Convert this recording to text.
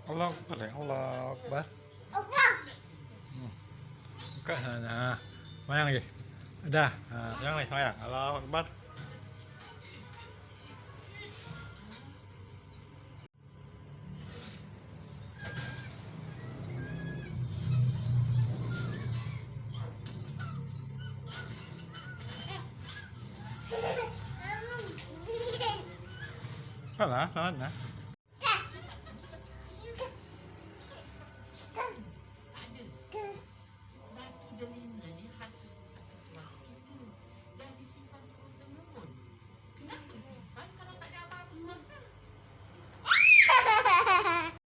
Allah Akbar ya, Allah Akbar. Allah. Buka sana. Semayang lagi. Udah, nah, semayang lagi, semayang. Allah Akbar. Salah, salah nah.